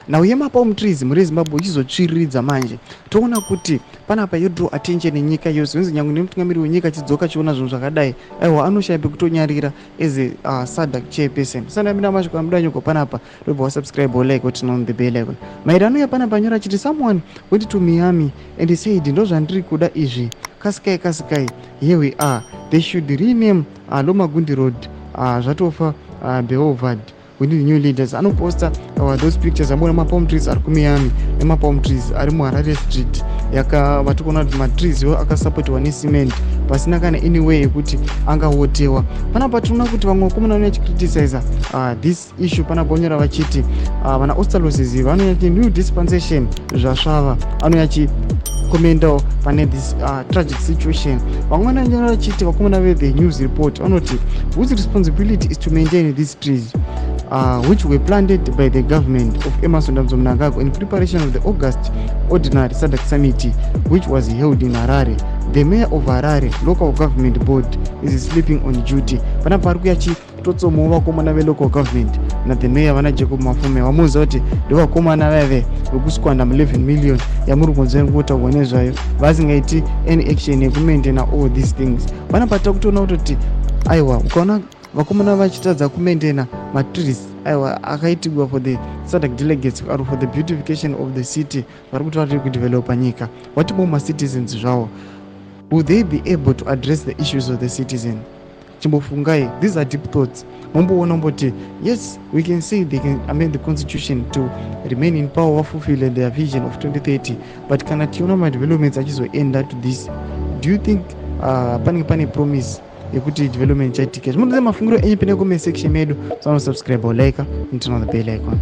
Nhau yemapalm trees mhuri yeZimbabwe ichizotsviriridza manje, toona kuti panapa yodraw attention yenyika yose. Zvinonzi nyange nemutungamiri wenyika achidzoka achiona zvinhu zvakadai, aiwa, anoshaya pekutonyarira as a SADC chairperson. Sandamira mashoko amuda panapa, ndobva wasubscribe, wolike, woturn on the bell icon. Maererano yapanapa anyora achiti, "Someone went to Miami and said, 'Ndozvandiri kuda izvi, kasikai kasikai.' Here we are. They should rename Lomagundi Road. Zvatofa beovad. We need new leaders." Anoposta those pictures, amboona mapalm trees ari kuMiami nemapalm trees ari muHarare Street. Yaka vatikuona kuti matrees iwo akasapotiwa necement, pasina kana any way yekuti angawotewa. Panapa tinoona kuti vamwe vakomana vanouya vachicriticiza this issue. Panapa vanyora vachiti vana Ostallos vanouya chi new dispensation zvasvava, anouya achicommentawo pane this tragic situation. Vamwe vanonyora vachiti vakomana veThe News Report vanoti, "Whose responsibility is to maintain these trees, which were planted by the government of Emmerson Dambudzo Mnangagwa in preparation of the August ordinary SADC summit, which was held in Harare? The mayor of Harare Local Government Board is sleeping on duty." Panapa ari kuya chitotsomawo vakomana velocal government nathe mayor, vana Jacob Mafume, vamuudza kuti ndovakomana vaive vekusquander mu11 million yamuri kunzwa kutaurwa nezvayo, vasingaiti any action yekumaintaina all these things. Panapa takutoona kutoti aiwa, ukaona vakomana vachitadza kumaintaina matrees, aiwa, akaitigwa for the SADC delegates or for the beautification of the city, vari kuti vari kudevelopa nyika, what more macitizens zvavo? Will they be able to address the issues of the citizen? Chimbofungai, these are deep thoughts. Momboona mboti, yes, we can say they can amend the constitution to remain in power, vafulfill their vision of 2030, but kana tiona madevelopments achizoenda to this, do you think panenge pane promise yekuti development chaitika? Zvimotoze mafungiro enyu pene comment section medu. Sanosubscribe, like and turn on the bell icon.